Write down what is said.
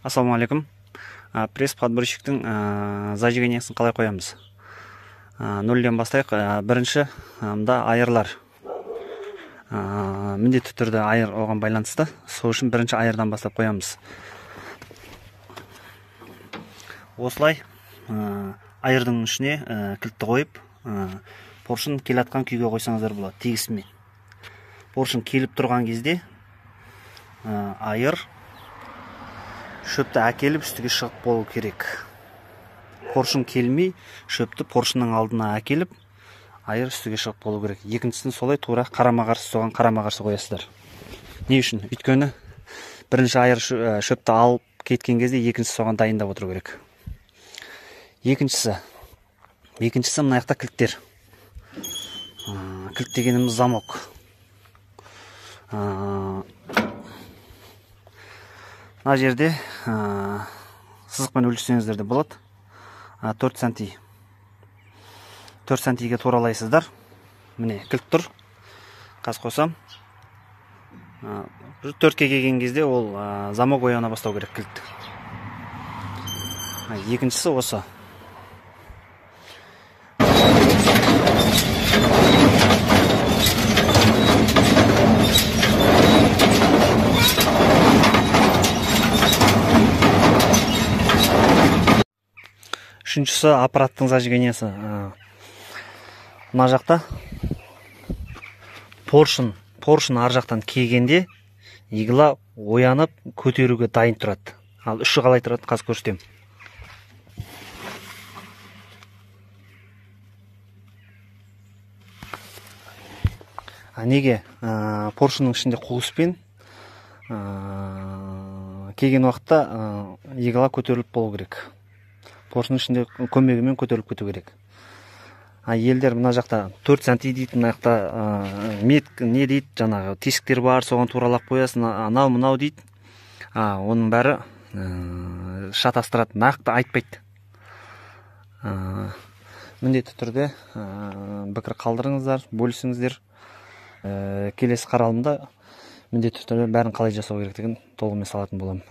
Ассалаумағалейкум. Пресс подборщиктің зажиганиесін қалай қоямыз? Нөлден бастайық. Бірінші мында айырлар. Міндетті түрде айыр оған байланысты. Сол үшін бірінші айырдан бастап қоямыз. Осылай айырдың ішіне кілтті қойып, поршын келатқан күйге қойсаңыздар болады, тегісімен. Поршын келіп тұрған кезде айыр шөпті әкеліп үстіге шығып болу керек. Поршын келмей, шөпті поршынның алдына әкеліп, айыр үстіге шығып болу керек. Екіншісін солай тура қарама-қарсы, соған қарама-қарсы қоясыздар. Не үшін? Өйткені бірінші айыр шөпті алып кеткен кезде екіншісі соған дайындап отыру керек. Екіншісі мына жақта кілттер. Кілт дегеніміз замок. Мына жерде сызықпен өлшесеңіздер де болады. 4 санти. 4 сантиге туралайсыздар. Міне кілт тұр. Қаз қосам. 4-ке келген кезде ол замок ояна бастау керек кілт. Екіншісі осы. Үшіншісі аппараттың зажиганиясы. Мына жақта поршын ар жақтан келгенде игла оянып көтеруге дайын тұрады. Ал үші қалай тұрады, қазір көрсетемін. Неге? Поршынның ішінде қуыспен келген уақытта игла көтеріліп болу керек. Поршының ішінде көмегімен көтеріліп кету керек. Елдер мына жақта 4 санти дейді, мына жақта мет не дейді, жаңағы тесіктер бар, соған туралап қоясың, анау мынау дейді. Оның бәрі шатастырады, нақты айтпайды. Міндетті түрде пікір қалдырыңыздар, бөлісіңіздер. Келесі қаралымда міндетті түрде бәрін қалай жасау керектігін толығымен салатын боламын.